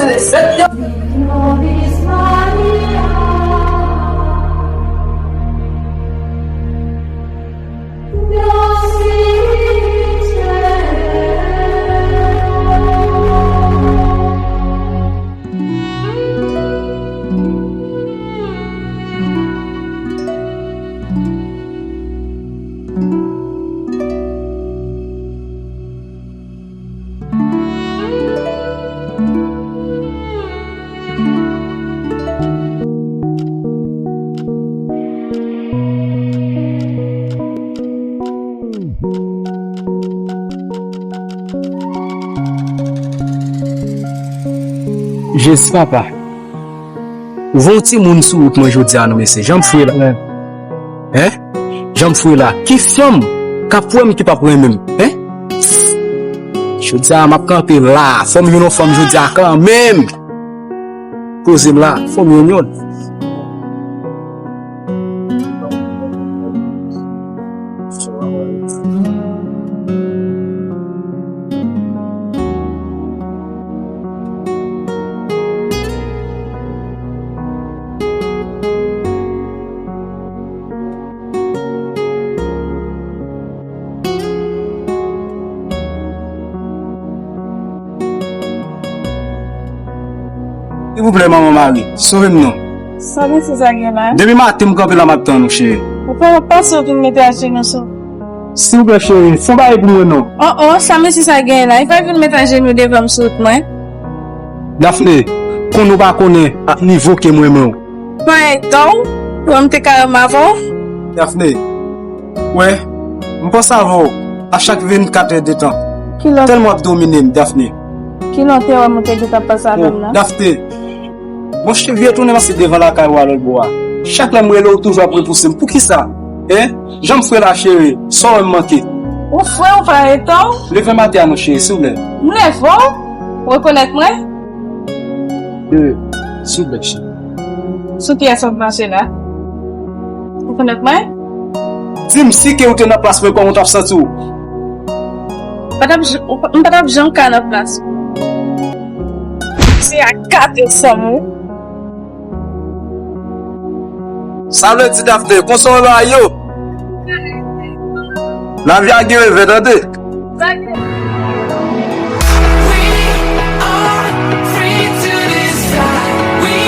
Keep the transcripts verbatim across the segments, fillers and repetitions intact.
se le sèt. Jezi papa. Ou voye yon timoun sou wout mwen jodi a non mesye. Jan m fre la. Hein? Jan m fre la. Ki fanm k ap wè m ki p ap renmen m? Hein? Jodi a m ap kanpe la. Fò m jwenn yon fanm jodi a kanmenm. Poze m la. Fò m jwenn yon. Silvouplè, manman Mari, sove m non. Sa mesye sa gen la? Depi maten m kanpe la m ap tann ou, cheri. Ou pa pase ou vin mete ajenou sou. Silvouplè, cheri, fè yon bagay pou mwen non. Oh, oh, sa mesye sa gen la? Li pa vin mete ajenou devan m sou wout mwen. Daphné, konnen ou pa konnen ak nivo ke m renmen w. Mwen etan w, wè m te ka renmen avè w. Daphné, wè, m panse avè w a chak vennkat è de tan. Kilè? Tèlman w ap domine m, Daphné. Kilè w te wè m ou te gentan panse avè m nan? Daphné, monchè, vire tounen pase devan lakay ou a lòt bò a. Chak lè m rele w, ou toujou ap repouse m. Poukisa? Hein? Jan m fre la, cheri, sa w wè m manke? Ou fre ou pa etan w? Leve maten an non, cheri, silvouplè. M leve w? Ou rekonèt mwen? Silvouplè, cheri. Sou kiyès w ap mache la? Ou konèt mwen? Di m, si ke ou te nan plas mwen, kòman w t ap santi w? M pa t ap j-, ou pa, m pa t ap janm ka nan plas ou. Se a gate san m wi. Sa vle di, Daphné, konsa w la yo? Lavi a gen revè, tande. We are free to decide. We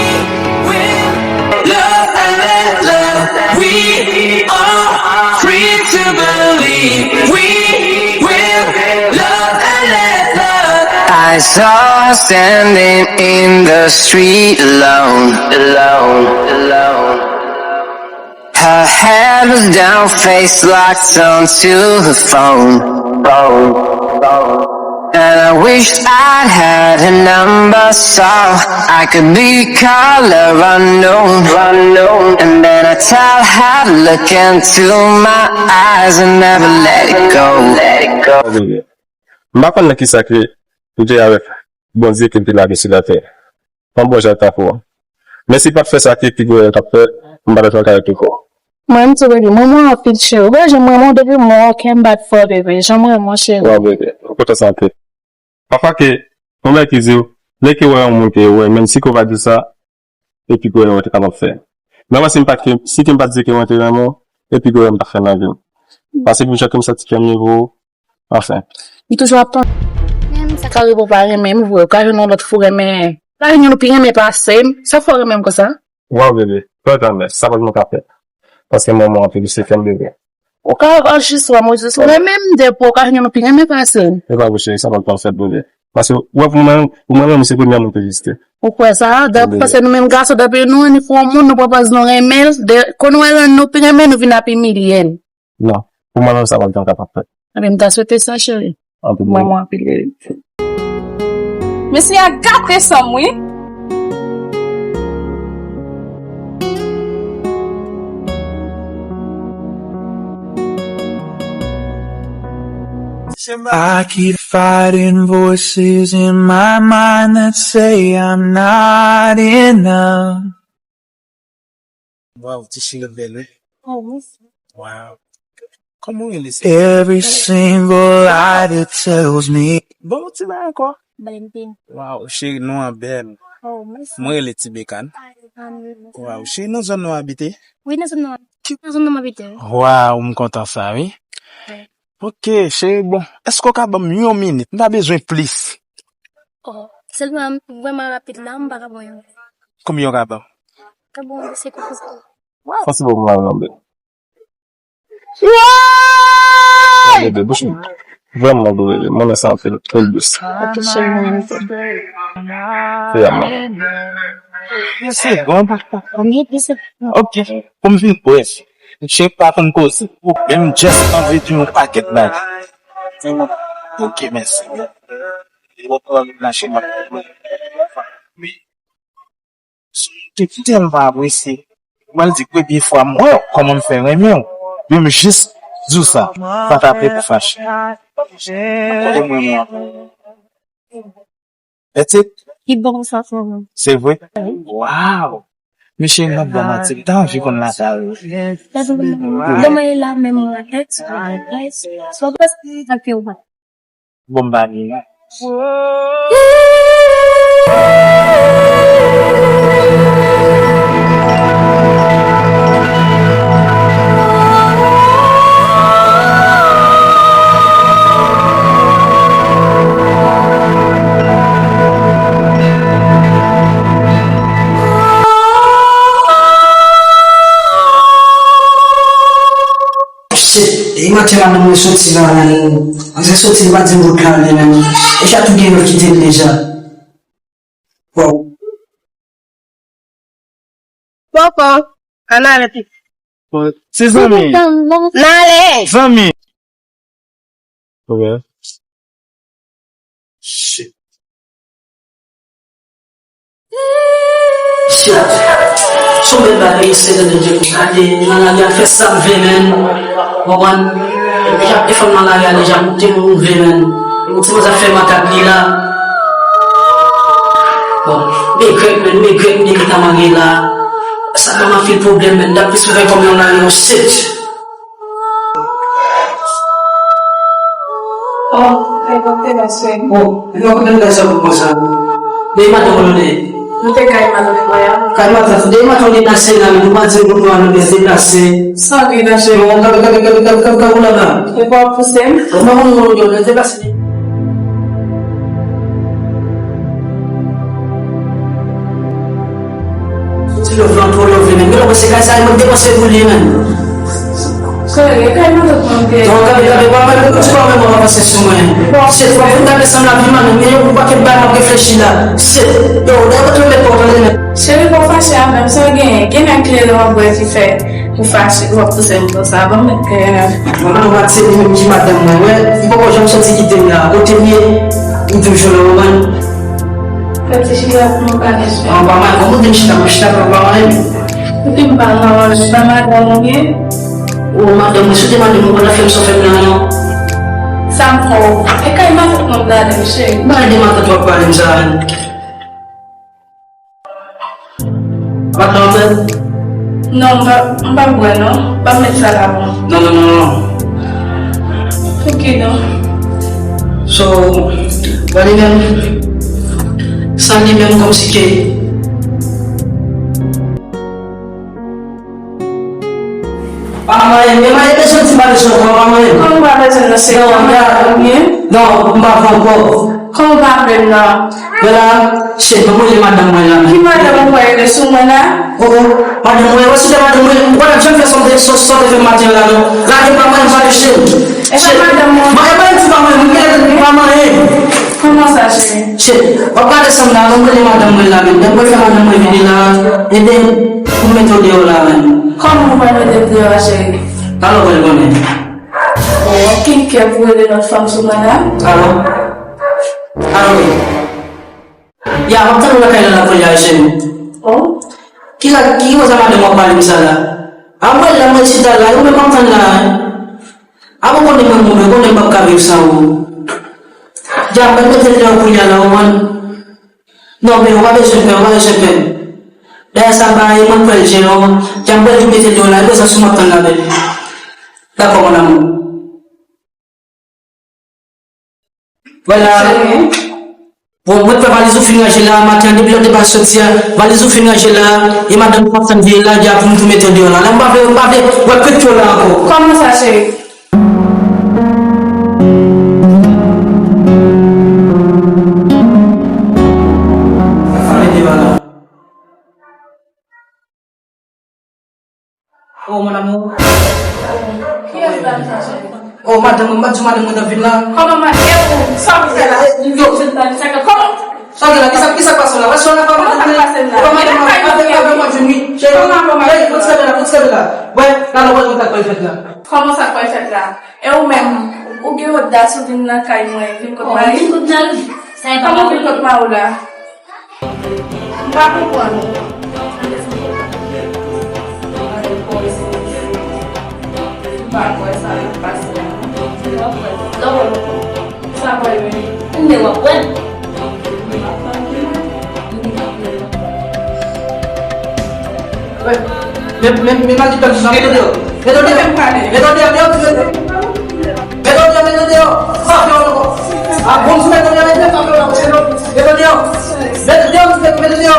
will love and let love. We are free to believe. We will love and let love. I saw her standing in the street alone, alone, alone. Her head was down, face locked onto her phone. Phone, phone. And I wished I'd had her number so I could be caller unknown, unknown. And then I tell her to look into my eyes and never let it go. M pa konn nan kisa ke ou te avèk Bondye ke l te lage sou latè. Yon bon jan ta pou ou. Men si l pa t fè sa ke Pigoyè t ap fè, m pa t ap fè kare tou fò. Mwen, m tou, baby, mwen, mwen anpil cheri. Ou wè jan mwen, mwen, depi mwen, kè m bat fò, baby. Jan mwen, mwen, cheri. Wa, baby, m kontan sa anpil. Pafwa ke, yon bagay ki di w, lè ke w wè yon moun ke w wè, menm si ke w pa di sa, epi ke w te kapab fè. Men mwen, si m pa t ke, si ke m pa t di ke mwen te renmen w, epi ke w m pa t fè nan vi m. Paske pou jan ke m santi kè m nivo, Anfen. Li toujou ap tann. Menm sa ka rive w pa renmen m vre, ou ka jwenn yon lòt fi w renmen. Ou ka jwenn youn ou pi renmen pase m. Sa fè w renmen m konsa? Waw, bebe, fè w tann, sa pa t mwen ka fè. Paske manman an te vise fè m bebe. Ou ka al jis wè m, ou jis renmen m, depi w ka jwenn youn ou pi renmen pase m. E pa vre, cheri, sa pa t mwen ka fè, bebe. Paske, ou wè, pou mwen, pou mwen menm, se premye moun ki egziste. Ou kwè sa? Dap-, bebe. Paske nou menm gason, depi nou annik yon moun, nou pran pòz nou renmen l, de, kon nou wè nou pi renmen, nou vin ap imilye l. Non, pou mwen menm sa pa t janm kapab fèt. Ebyen, m ta swete sa, cheri. Anpil. Mwen, mwen anpil. Mesye a gate san m wi. I keep fighting voices in my mind that say I'm not enough. Waw, ti cheri bèl, wi. Oh, mèsi. Waw. Kòman w rele, sè? Every single lie that tells me. Bon, ti bagay ankò. Valentin. Waw, cheri, non an bèl. Oh, mèsi. Mwen rele Ti Bekan. Waw, cheri, nan zòn nou abite? Wi, nan zòn nou. Nan zòn nou m abite, wi. Waw, m kontan sa, wi. Wi. Ok, cheri, bon, èske w ka ban m yon minit? M ta bezwen plis. Oh, sèlman vrèman rapid la, m pa ka ban yon. Konbyen w ka ban m? Ka ban yon se konsa. Fò se bon pou mwen, bebe. Bebe, bouch mwen. Vrèman dou, bebe. Mwen sa anpil, anpil dous. Ok, cheri, mwen anpil. Se la, mwen. Mèsi, bon, pa, pa, pa, mèsi. Ok, pou m vin brèf. Misye pa konn koze. Ou menm just anvi di yon pakèt bagay. Ok, mèsi. Ou pran lach mwen. Te tèlman apresye. Mwen di premye fwa m wè w, kòman m fè renmen w. Men m jis di w sa. Pa t apre pou fache. Kote mwen mwen? Etik? Ki bon sa fè mwen. Se vre? Waw! Mesye, m ap ba manti, m ta anvi konn lakay ou. Demen e la menm mwen tèt, tèt. Sou plas ak yo. Bon, m pa gen. Shit, e maten madanm mwen soti la, men. Ann soti, li pa di m kote l ale, men. Deja tou gen lòt kite l deja. Wow. Poko, ann ale pi. Bon, ti zanmi. N ale. Zanmi. Ok. Shit. Shit. Son bèl bagay, se de Dieu. Gade, nan lari a fè sa m vle, men. Konprann? Epi y ap defann nan lari a deja, moute moun vle, men. Yon ti manzè fè makak li la. Bon, m regrèt, men, m regrèt, m te gentan marye la. Sa ban m anpil pwoblèm, men. M t ap plis fè kòm yon lari, yon shit. Oh, fè konte la, sè. Oh, epi w konn bagay sa pou konsa. Men madanm ou lòt lè? Nou te kay madanm frè a. Kay madanm, de madanm deplase la, men nou pa di nou pran nou deplase. Sa vin nan cheve. Bon, kanpe, kanpe, kanpe, kanpe, kanpe, kanpe la, la. E pa w pouse m? Bon, mwen konn nou yo, nou deplase. Ti love lan twò love, men. Gen lè w panse kay sa, e mwen k depanse pou li, men. Sere, kay mwen tout moun te. Non, gade, gade, pa, pa, pa, pa, pa, pa, pa panse sou mwen. Bon. Se fò pou n gade ansanm lavi, man, men yon pakèt bagay m ap reflechi la. Se, yo, dèyè kote w met kò w, tande, men. Cheri, pa w fache avè m, sa w genyen? Gen nèg klere w ap bwè ki fè ou fache, w ap pouse m konsa, ban m met kè. Mwen, mwen, mwen, se li menm ki madanm mwen, wè, li poko janm soti kite m la. Kote m ye, li toujou la, ou konprann? Fè ti chita pou nou pale, cheri. An, pa mal, bon, kote m chita, mwen chita, pa mal. Epi m pa nan pa madanm ou ye? O, madanm mwen, si w te madanm mwen, w pa t ap fè m sa w fè m la, non. Sa m fè w? E kay matant mwen m t ale, cheri. Ba de matant w ap pale m sa, men. Matant w ap fè? Non, m pa, m pa bwè, non. Pa met sa la, non. Non, non, non, non. Ok, non. So, wè li menm, san li menm kòmsi ke pa manyen, men manyen bezwen di pa bezwen ankò, pa manyen. Kòman w pa bezwen nan se non, non, m pa pran ankò. Kòman w pa vle m nan? Bela, shit, ban mwen rele madanm mwen la, men. Ki madanm ou kwè rele sou mwen la? Oh, oh, madanm mwen, wè si se madanm mwen, ou pa t ap janm fè sa w te, sa w te fè maten an la, non. Lage m pa manyen, m pa touche l. E pa madanm mwen. Mwen, e pa yon ti pa manyen, mwen, mwen pa manyen. Kòman sa, cheri? Shit, w ap gade sa m la, non, mwen rele madanm mwen la, men. Lè mwen fè madanm mwen vini la, ede m pou m mete w deyò la, men. Kòman w pral mete m deyò a, cheri? Alò, w pral konnen. Oh, w ap gen kè pou rele lòt fanm sou mwen la? Alò? Alò, wi. Ya, m ap tann ou lakay la, la, kounye a, cheri. Oh? Ki la, ki koze a madanm w ap pale m sa la? A mwen la, mwen chita la, ou menm m ap tann la, wi. A bon, konnen mwen moun, mwen konnen m p ap ka viv san ou. Ya, mwen mete l deyò kounye a la, ou konn. Non, men ou pa bezwen pè, ou pa bezwen pè. Dayè sa ba e mwen k fè l jere w. Jan m pral vin mete l deyò la, e prezans ou m ap tann la, bebe. Dakò, mon amour. Vwala. Bon, mwen t fè valiz ou fin ranje la, maten an, depi lè w te pa soti a, valiz ou fin ranje la, e madanm ou p ap tann veye la, di a pou m tou mete w deyò la. La, m pa vle, m pa vle wè krik yo la ankò. Kòman sa, cheri? Sa fè deba la. Oh, mon amour. Kiyès dam sa, cheri? Oh, madanm, m ap di w madanm mwen nan vil la. Kòman ma-, e ou, sa w fè la? Eh, yo. Kòman? Sa gen la, kisa, kisa k pase la? Wè, sa w la fè madanm mwen. Kòman sa k pase la? E pa madanm mwen, avèk, avèk mwen, Jimmy. Cheri, cheri, fout kanpe la, fout kanpe la. Wè, la, la, wè, kontak pa fèt la. Kòman sa k pral fèt la? E ou menm, ou gen odas ou vin nan kay mwen, vin kot mari? Vin kot mari? Sa e pa kòman vin kot mari w la? M pa konprann. M pa kwè sa ap pase la. Sa kwè menm. M te wè kwè. Men, men, men, madi pèp sa, mete w deyò. Mete w deyò. Mete w deyò, deyò, mete w deyò. Mete w deyò, mete w deyò. Sa fè w ankò. A bon, si mete w deyò, mete w deyò. Mete w deyò. Mete w deyò, mete w deyò.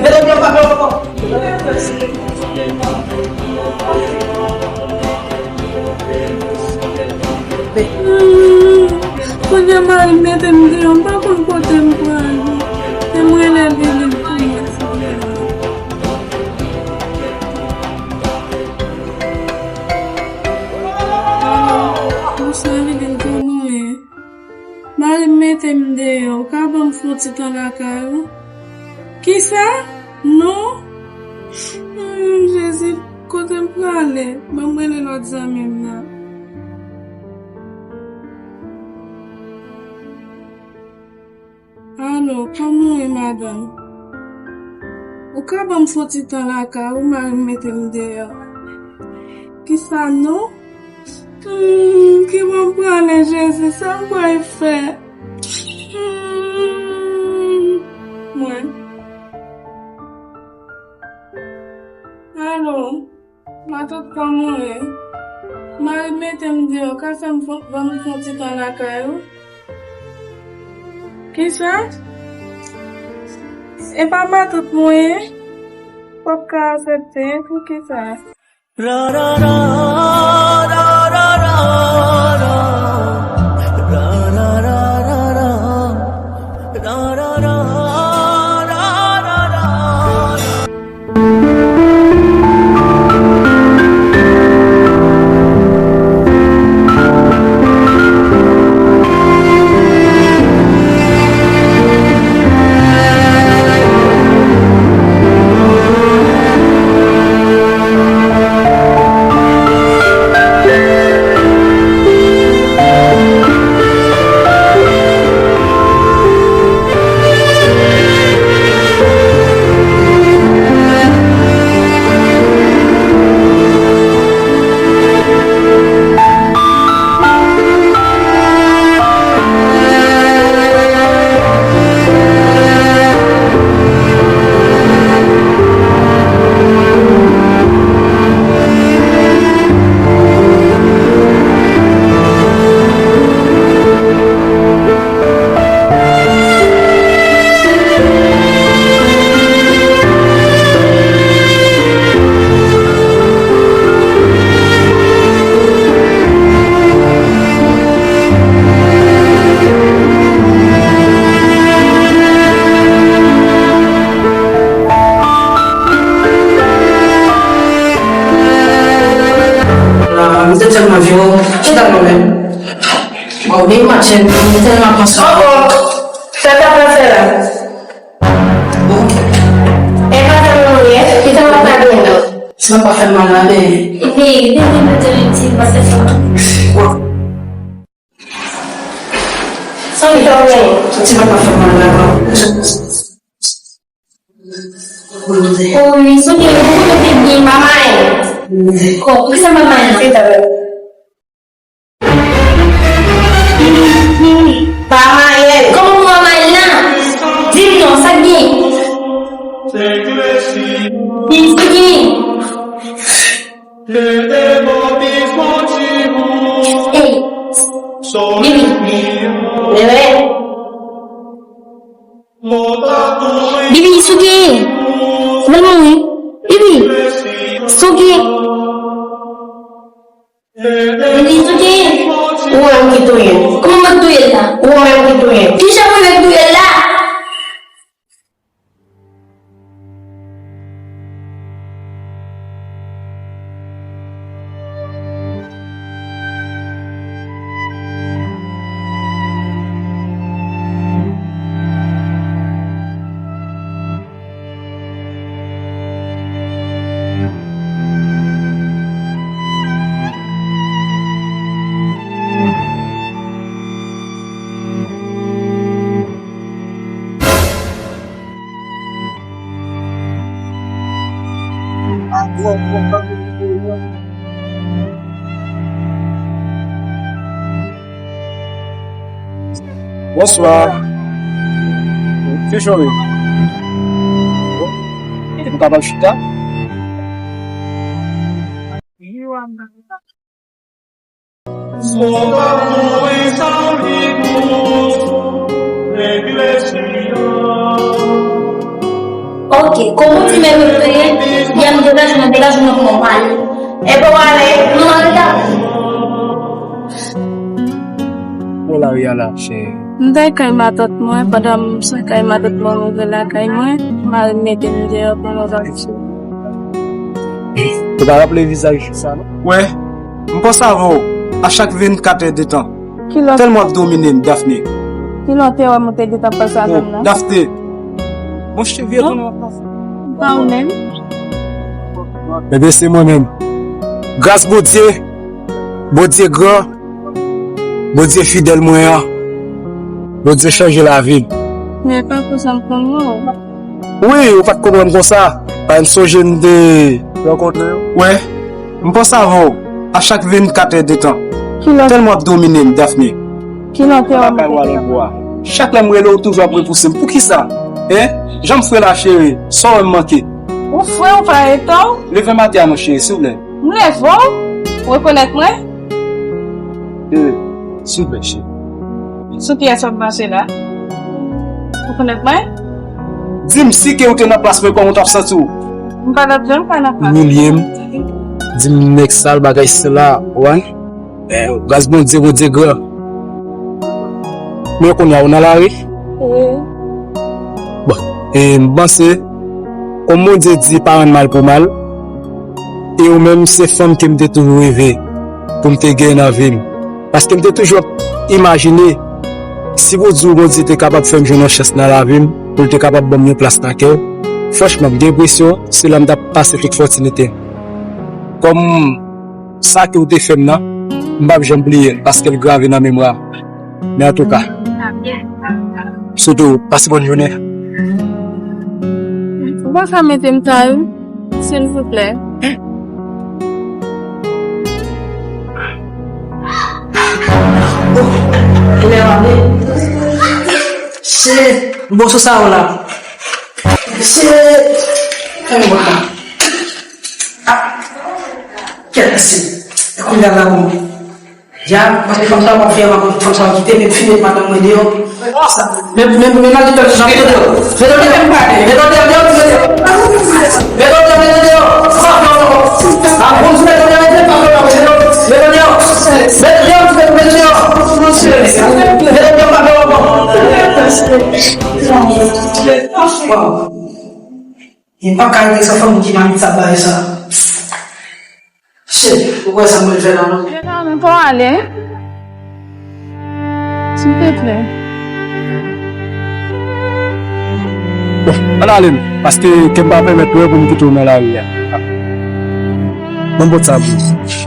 Mete w deyò, pa fè w ankò. Kounye a mari m mete m deyò, m pa konn kote m prale. E m rele li, li pou mwen. Alo, bonswa, Lili, kòman w ye? Mari m mete m deyò, ou ka ban m fon ti tan lakay ou? Kisa? Non? Hmm, Jezi, kote m prale? Ban m rele lòt zanmi m nan. Alo, kòman w ye, madanm? Ou ka ban m fon ti tan lakay ou, mari m mete m deyò. Kisa non? Hmm, ki bò m prale, Jezi? Sa m pral fè? Hmm, mwen. Alo, matant, kòman w ye? Mari m mete m deyò, ka fè m fon, ban m fon ti tan lakay ou? Kisa? E pa matant mwen ye? W ap ka aksepte, poukisa? Ah, m te tèlman vye w. Chita non, men. Oh, men imajine, m tèlman panse. Oh, oh. Sa k ap pase la? E pa sa mwen ye, ki sa w ap gade la? Sa pa fè mal la, men. Epi, depi m te di, pa se sa. Sa w gen? Ti pa fè mal la, non. Wi, sou ki, pou kote te byen, mama e. Ko, ki sa mama e? Pa mayen. Kòman pou pa mayen nan? Di m non, sa k gen? Ey, Bibi, reveye. Bibi, sa w genyen? Mwen mouri. Bibi, sa w genyen? Bibi, sa w genyen? Ou wè m ki touye l. Kòman mwen touye l la? Ou wè m ki touye l. Kijan mwen menm touye l la? Bonswa. Kijan w ye? Nou kapab chita? Ok, kòman ti mè mwen ye? Yè m degaje mwen, degaje mwen pou mwen pale. Epi w ale, nou nan reta. Bon, lari a la, cheri. M te kay matant mwen, pandan m sot kay matant mwen, m rive lakay mwen, mari m mete m deyò pou mwen pati. Ou pa raple vizaj sa, non? Wè, m panse avè w a chak vennkat è de tan. Ki lè? Tèlman w ap domine m, Daphné. Ki lè w te wè m ou te gentan panse avè m nan? Daphné. Monchè, vye tonton w ap pase. Pa ou menm? Ebyen, se mwen menm. Gras Bondye, Bondye gran, Bondye fidèl mwen an, Bondye chanje lavi m. Men pa konsa m konn non. Wi, ou pa t konprann konsa. Pa m sonje m te rankontre w. Wè, m panse avè w a chak vennkat è de tan. Ki lè? Tèlman w ap domine m, Daphné. Ki lè w te wè m te gentan? Chak lè m rele w, ou toujou ap repouse m. Poukisa? Hein? Jan m fre la, cheri, sa w wè m manke? Ou fre, ou pa etan w? Leve maten an non, cheri, silvouplè. M leve w, ou rekonèt mwen? Cheri, silvouplè, cheri. Sou kiyès w ap mache la? Ou rekonèt mwen? Di m si ke ou te nan plas mwen, kòman w t ap santi w? M pa t ap janm pa nan plas. Imilye m. Di m nèg sal, bagay sila, ou wè? Eh, gras Bondye, Bondye gran. Men kounye a ou nan lari? Wi. Bon, e m panse, kòm Bondye di pa rann mal pou mal, e ou menm se fanm ke m te toujou reve pou m te gen nan vi m. Paske m te toujou ap imajine, si pou di w Bondye te kapab fè m jwenn yon chans nan lavi m, pou l te kapab ban m yon plas nan kè w, franchman, m gen enpresyon se la m t ap pase tout fòtinite m. Kòm sa ke w te fè m nan, m p ap janm bliye l, paske l grave nan memwa m. Men antouka, sitou, pase bòn jounen. Ou pa ka mete m ta yo, silvouplè? Shit! Bon, sou sa ou la. Shit! Fè m bòt la. Ah! Kèt, mesye. E kounye a la, bon. Dyab, paske fanm sa yo pa fè, fanm sa yo kite, men fini madanm mwen deyò. Sa, men, men, men maldiktè, jan mete deyò. Mete deyò, mete deyò, mete deyò. Mete deyò, mete deyò. Sa, non, non, non. A, bon, mete deyò, mete deyò, mete deyò. Mete deyò, mete deyò, mete deyò. Mete deyò, pa deyò, bon. Wow. E m p ap ka rete san fanm ki mamit sa bay sa. Shit, ou wè sa mwen fè la non. Jezami, pa w ale. Silvouplè. Bon, ann ale nou, paske kè m pa pèmèt wè pou m kite w nan lari a. Ban m pot sa pou ou.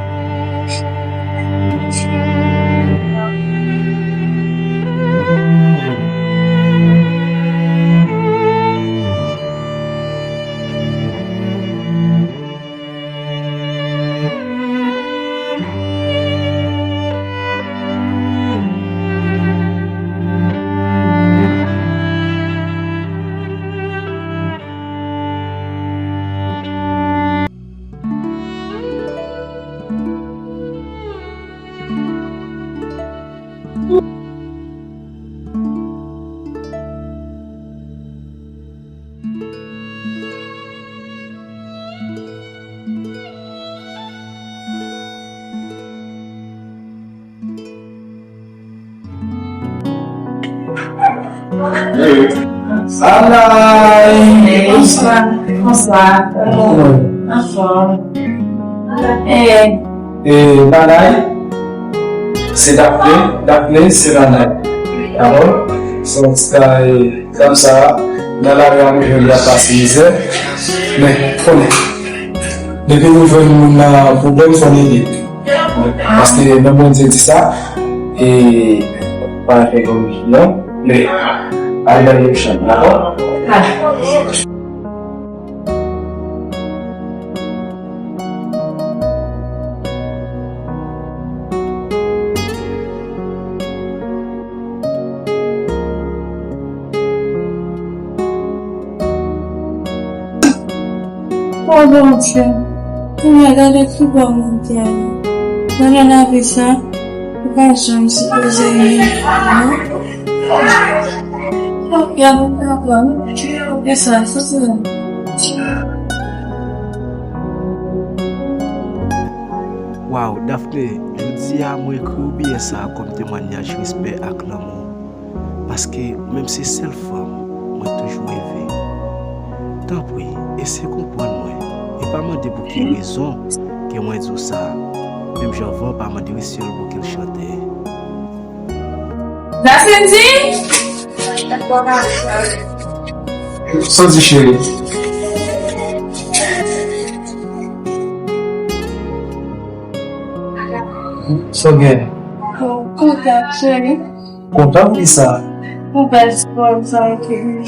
Bonswa. Bonswa. Anfòm. E Nanay, se Daphné, Daphné, se Nanay. Dakò? Se yon ti bagay kòm sa, nan lari a nou jwenn la pase mizè. Men, konnen, depi nou jwenn moun nan pwoblèm, fò n ede. Paske nan Bondye di sa, e pa fè gòj non, men al bay yon chanm, dakò? O Bondye, Senyè, gade ki bò mwen te ale. Mwen nan lavi sa, ou pa janm sipoze ye, non? Fòk y ap aprann. E sa, se sa. Waw, Daphné, jodi a mwen ekri w biyè sa a kòm temwanyaj respè ak lanmou. Paske ou menm se sèl fanm mwen toujou reve. Tanpri, eseye konprann mwen e pa mande pou ki rezon ke mwen di w sa. Menm jan van pa mande risyèl pou ke l chante. Dasendy! Sa w di, cheri? Sa w gen? Ou kontan, cheri? Kontan pou kisa? Pou bèl spò sa ou te gen.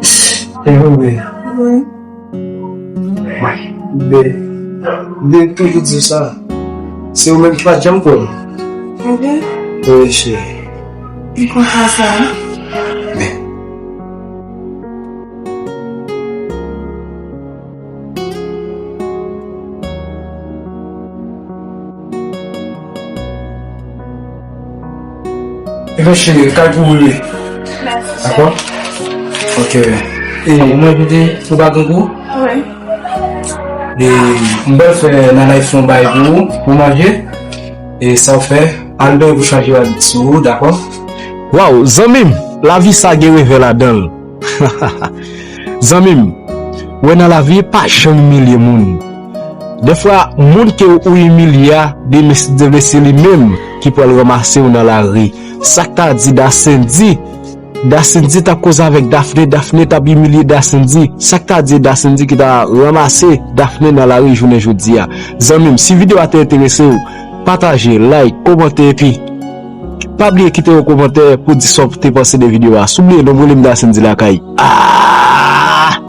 Se vre? Wi. Be, be, toujou di sa. Se ou menm ki pa t janm kwè m. Wi, cheri. M kontan sa. Be. Ebyen, cheri, kay pou ou ye. Mèsi. Dakò? Ok. E ou manje, ou pa grangou? Wi. E m pral fè Nanay fè yon bagay pou ou, pou manje. E sa w fè, al dòmi pou chanje rad sou ou, dakò? Waw, zanmi m, lavi sa gen revè ladan l. Zanmi m, ou wè nan lavi, pa janm imilye moun. Dèfwa, moun ke ou imilye a, demen si Dye vle, se li menm ki pral ranmase w nan lari. Sa k ta di Dasendy, Dasendy t ap koze avèk Daphné, Daphné t ap imilye Dasendy. Sa k ta di Dasendy ki ta ranmase Daphné nan lari jounen jodi a. Zanmi m, si videyo a te enterese w, pataje, like, kòmante, epi pa bliye kite yon kòmantè pou di sa w te panse de videyo a. Si w bliye non m rele m Dasendy lakay. Ah!